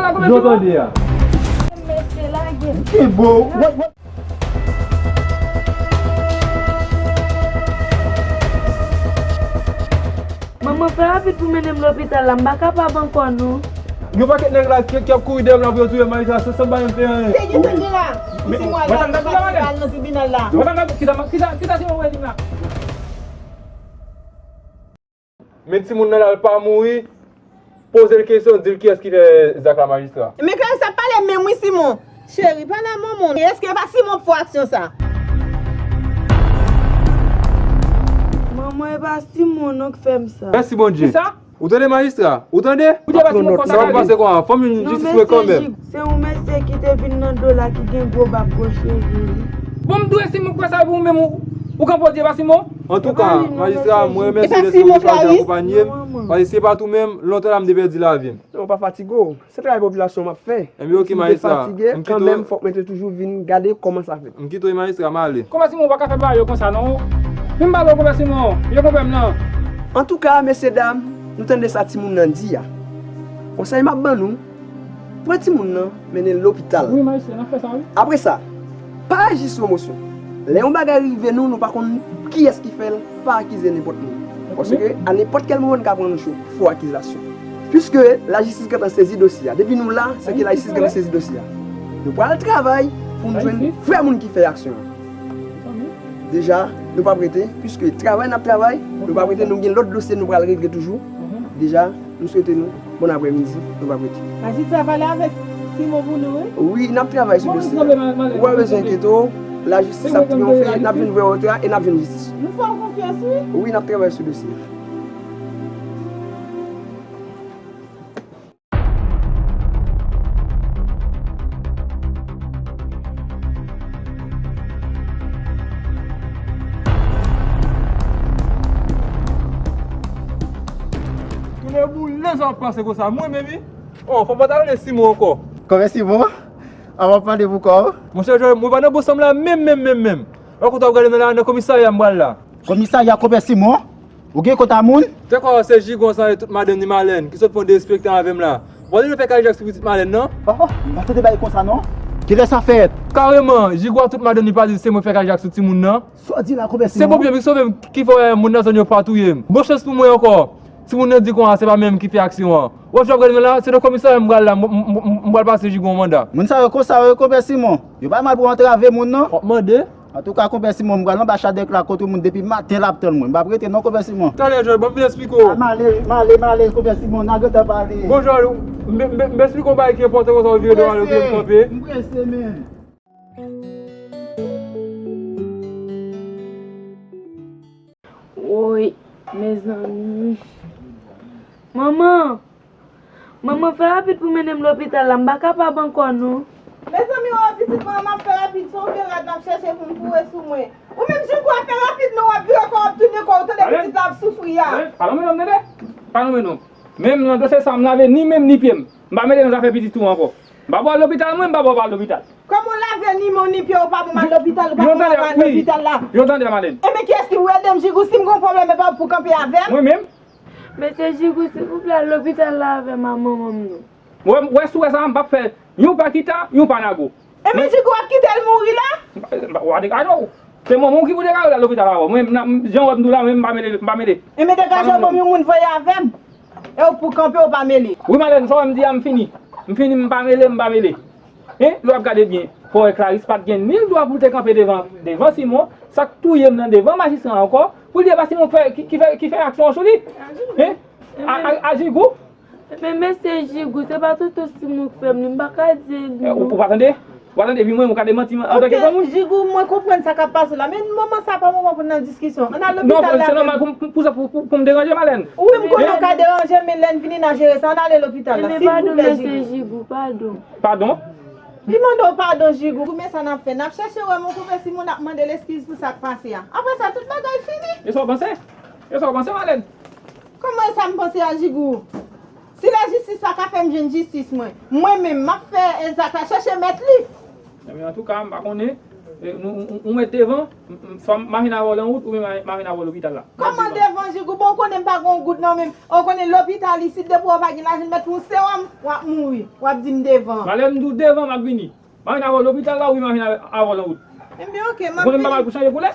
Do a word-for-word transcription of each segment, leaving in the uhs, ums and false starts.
Yo tande a. Mesye, lage. Ki bo? What, what? Manman, fè rapid pou mennen m lopital la, m pa kapab ankò non. Yon pakèt nèg la ki, ki ap kouri dèyè m la pou yo touye m, majistra, san, san bay m fè anyen. Te gen tande la. Ti mwa la, nou pase al nan tribinal la. Kisa, kisa, kisa ti mwen wè li la? Men timoun nan la, l pa mouri. Poze l kesyon, di l kiyès ki fè zak la, majistra. Men Clarisse ap pale menm wi, Simon. Cheri, pale a manman w. Èske e pa Simon k fè aksyon sa? Manman, e pa Simon non k fè m sa. Mèsi Bondye. Kisa? Ou tande majistra? Ou tande? Ou te pa Simon konsa. Sa k pase kwa? Fò m jwenn jistis mwen kanmenm. Se yon mesye ki te vin nan do la ki gen gwo bab, gwo cheve. Bon, m dwe Simon kwè sa pou ou menm ou, ou kanpe w di e pa Simon? Antouka, majistra, mwen remèsye Lespri Bondye ki akonpaye m, paske si se pa t ou menm, lontan la m te pèdi lavi m. Non, pa fatige w. Se travay popilasyon m ap fè. Ebyen, oke, majistra. M kite w. Kanmenm, fòk mwen te toujou vin gade kòman sa fèt. M kite w, majistra, m ale. Konpè Simon, ou pa ka fè bagay yo konsa, non. Vin m pale w, konpè Simon, vye konpè m nan. Antouka, mesye dam, nou tande sa timoun nan di a. Konsèy m ap ban nou, pran timoun nan, mennen l lopital. Wi, majistra, n ap fè sa, wi. Apre sa, pa aji sou emosyon. Lè yon bagay rive nou, nou pa konn kiyès ki fè l, pa akize nenpòt moun. Paske a nenpòt kèl moman, n ka pran nou sou fo akizasyon. Piske lajistis gentan sezi dosye a. Depi nou la, se ke lajistis gentan sezi dosye a. Nou pral travay pou nou jwenn vrè moun ki fè aksyon an. Deja, nou p ap rete, piske travay n ap travay, nou p ap rete, nou gen lòt dosye nou pral regle toujou. Deja, nou swete nou bon aprèmidi, nou p ap rete. Majistra pale avèk Simon pou nou, wi. Wi, n ap travay sou dosye a. Ou pa bezwen enkyete w, lajistis ap triyonfe, n ap vin vwè wotè a e n ap jwenn jistis. Nou fè w konfyans, wi. Wi, n ap travay sou dosye a. Tounen boule sa w ap pase konsa, mwen menm wi. Oh, fò m pa ta rele Simon ankò. Kòman Simon? An w ap pale pou kò w? Monchè, mwen pa nan bon sanm la menm, menm, menm, menm. Ou konn w ap gade nan la, nan komisarya m pral la. Komisarya, konpè Simon? Ou gen kont a moun? Te kwè se Jigo ansanm avèk tout madanm ni Malèn ki sot fè yon derespektan avè m la. Bon, li fè kajak sou pitit Malèn nan. Oh, oh, m pa tande bagay konsa non. Kilè sa fèt? Kareman, Jigo ak tout madanm ni pa di se mwen fè kajak sou timoun nan. Sa w di la, konpè Simon? Se Bondye ki sove m ki fè w wè moun nan zòn yo pa touye m. Bon chans pou mwen ankò. Timoun nan di konsa se pa menm ki fè aksyon an. Ou wè jan w ap gade m la, se nan komisarya m pral la, m, m, m, m pral pase Jigo yon manda. Moun sa yo konsa wi, konpè Simon. Yo pa mal pou antrave moun non. W ap mande? Antouka, konpè Simon, m pral anba chadèk la kote moun depi maten l ap tann mwen. M p ap rete non, konpè Simon. Talè, Jòl, ban m vin eksplike w. A, m ale, m ale, m ale, konpè Simon, n a gentan pale. Bon, Jòl, m, m, m, m eksplike w yon bagay ki enpòtan konsa, w vire do w ale, w kite m kanpe. M prese, men. Woy, mezanmi. Manman! Manman, fè rapid pou mennen m lopital la, m pa kapab ankò non. Mezanmi, wè pitit mwen, m ap fè rapid, se yon vye rad m ap chèche pou m foure sou mwen. Ou menm, Jigo, fè rapid non, w ap vire kò w, w ap tounen kò w, ou tande pitit la ap soufri a. Pa lonmen non, tande. Pa lonmen non. Menm nan dosye sa, m lave ni men m ni pye m. M pa mele nan zafè pitit ou ankò. M pa ba w lopital, mwen, m pa ba w lopital. Kòman w lave ni men w ni pye w, ou pa ban m al lopital, ou pa ban m al lopital la? Yo tande, Malèn. Ebyen, kiyès ki pou ede m, Jigo, si m gen yon pwoblèm, e pa ou pou kanpe avè m? Mwen menm? Mesye Jigo, silvouplè, al lopital la avè m a manman m non. Wè, wè, si w wè sa, m p ap fè yon pa kita, yon pa nago. Ebyen, Jigo, w ap kite l mouri la? Wa degaje w. Se manman w ki pou degaje w al lopital avè w. Mwen, jan w wè m di w la, mwen, m pa mele, m pa mele. Ebyen, degaje w, ban m yon moun voye avè m. E w pou kanpe, w pa mele. Wi, Malèn, sa w wè m di a, m fini. M fini, m pa mele, m pa mele. Hein? Lè w ap gade byen, fò wè Clarisse pa t gen nil dwa pou l te kanpe devan, devan Simon, sa k touye m nan devan majistra ankò, pou l di e pa Simon k fè, ki, ki fè, ki fè aksyon an sou li. Hein? A, a, a Jigo? Men mesye Jigo, se pa toutou Simon k fè m li, m pa ka di l non. Ou, ou pa tande? Ou pa tande, epi mwen, ou ka demanti m antanke granmoun? Jigo, mwen konprann sa k ap pase la, men moman sa pa moman pou n nan diskisyon. Ann al lopital la. Non, se nòmal pou, pou, pou, pou, pou m deranje, Malèn. Wi, m konnen w ka deranje, men lè n vini n a jere sa. Ann ale lopital la, silvouplè, Jigo. Padon, mesye Jigo, padon. Padon? Li mande w padon, Jigo. Koumen sa n ap fè? N ap chèche wè m, ou koupe si moun ap mande l eskiz pou sa k pase a. Apre sa, tout bagay fini. E sa w panse? E sa w panse, Malèn? Kòman e sa m panse a, Jigo? Si lajistis pa ka fè m jwenn jistis mwen, mwen menm, m ap fè Ezata chèche mèt li. Ebyen, antouka, m pa konnen. E, nou, ou, ou mèt devan, m, m, swa machin a wè w nan wout, oubyen ma-, machin a wè w lopital la. Kòman devan, Jigou? Bon, ou konnen m pa gen yon goud nan men m. Ou konnen lopital isit, depi w pa gen lajan, mèt yon sewòm, w ap mouri. W ap di m devan. Malè m di w devan, m ap vini. Machin a wè w lopital la, oubyen machin a wè w nan wout. Ebyen, oke, m ap vini. Ou konnen m pa mal pou chanje koulè?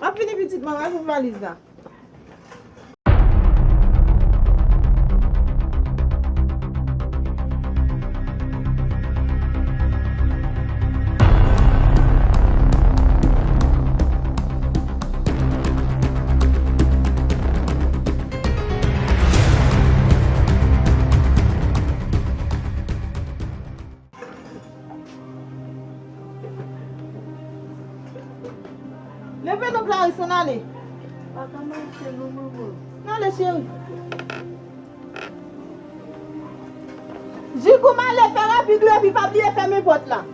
M ap vini, pitit mwen, rann valiz la. Leve non, Clarisse, ann ale. Papa, m ap fè non, manman. Ann ale, cheri. Jigou, m ale, fè rapid wi, epi pa bliye fèmen pòt la.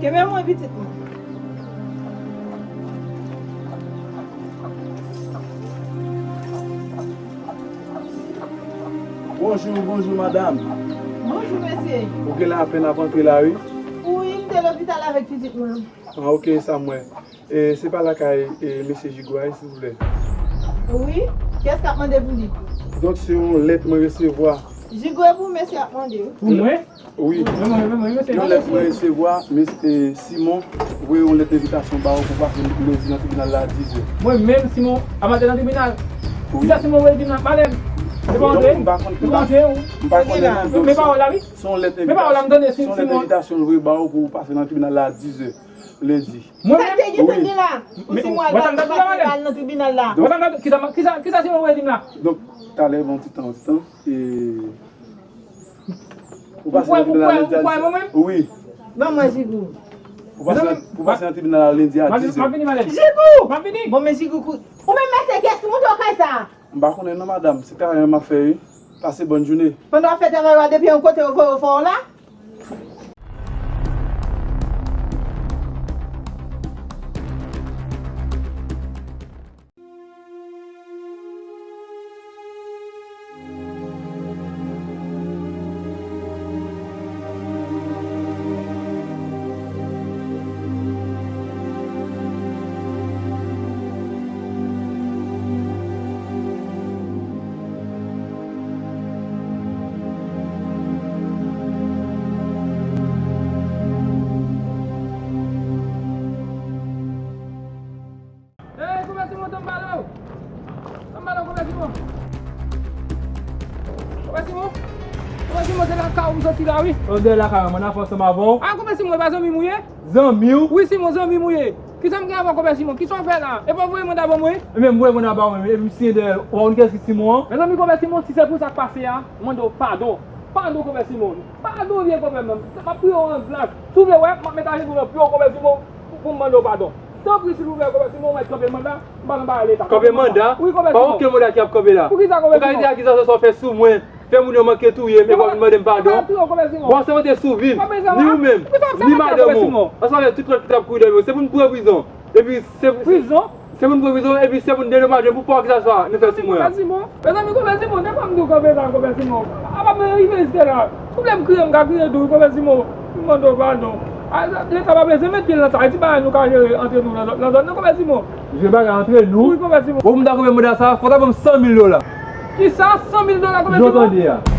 Kenbe mwen, pitit mwen. Bonjou, bonjou, madanm. Bonjou, mesye. Ou gen la apèn ap antre la, wi. Wi, m te lopital avèk pitit mwen. Ah, oke, sa m wè. E, se pa lakay, e, mesye Jigo a, silvouplè? Wi, kiyès k ap mande pou li? Donk, se yon lèt mwen resevwa. Jigo, e pou mesye ap mande, wi. Pou mwen? Wi. Mwen, mwen, mwen, mwen, mesye, yon lèt mwen resevwa, mesye, e, Simon voye yon lèt envitasyon ba ou pou pase lendi nan tribinal la a dizè. Mwen menm, Simon, ap mande nan tribinal? Wi. Kisa Simon voye di m la, malè m? Se pa antre? M pa konn, m pa, m pa konnen, donk, men pawòl la, wi. Se yon lèt envitasyon, se yon lèt envitasyon l voye ba ou pou ou pase nan tribinal la a dizè lendi. Mwen menm? Sa k te gentan gen la? Pou Simon al pase al nan tribinal la. Donk, kisa, kisa, kisa Simon voye di m la? Donk, talè, ban m ti tan, ti tan. E, ou pase nan tribinal la lendi a dizè. Wi. Ban mwen Jigou. Ou pase nan, ou pase nan tribinal la lendi a dizè. M ap vini, malè. Jigou! M ap vini. Bon, men Jigou, kou-, ou menm mesye, kiyès ki monte w kay sa a? M pa konnen non, madanm. Se travay mwen m ap fè, wi. Pase bòn jounen. Pandan w ap fè travay ou a, depi yon kote yo voye w fè w la? Ey, Konpè Simon, tann m pale w. Tann m pale w, Konpè Simon. Konpè Simon? Konpè Simon, se lakay ou m soti la, wi. Ou dèyè lakay mwen, mwen nan fè ansanm avè w. A, Konpè Simon, e pa zanmi m ou ye? Zanmi w? Wi, Simon, zanmi m ou ye. Kisa m gen avè w, Konpè Simon? Kisa w fè la? E pa w voye manda ban mwen? E men m voye manda ba mwen, epi m siyen dèyè l. Ou pa konn kiyès ki Simon an? Mezanmi, Konpè Simon, si se pou sa k pase a, m mande w padon. Padon, Konpè Simon. Padon, vye konpè m nan. M ap priye w an glas. Si w vle wè, m ap met ajenou nan pye w, Konpè Simon, pou, pou m mande w padon. Tanpri, silvouplè, Konpè Simon, ou mèt kanpe manda. M pa nan bagay leta. Kanpe manda? Wi, Konpè Simon. Pa okenn manda ki ap kanpe la. Poukisa, Konpè Simon? Ou ka di a kisa sa w fè sou mwen. Fè moun yo manke touye m, epa vin mande m padon. Bon, sa w te sou vi m. Ni ou menm, ni madanm ou. Ansanm avèk tout lòt ki t ap kouri dèyè w. Se pou n pran prizon. Epi se, se, se pou n pran prizon, epi se pou n dedomaje m pou fò ki sa sa nou fè sou mwen an. Mezanmi, Konpè Simon, depi m di w kanpe sa, Konpè Simon. Apa m rive jiske la. Si w vle m kriye, m ka kriye tou, Konpè Simon. M mande w padon. A, Leta pa bezwen met pye l nan sa. Ayiti bagay nou ka jere antre nou nan zòn, nan zòn nan, Konpè Simon. Jere bagay antre nou. Wi, Konpè Simon. Ou konn konbyen m dwe sa? Fò w ta ban m san mil dola. Kisa? San mil dola, Konpè Simon? Jan w tande a.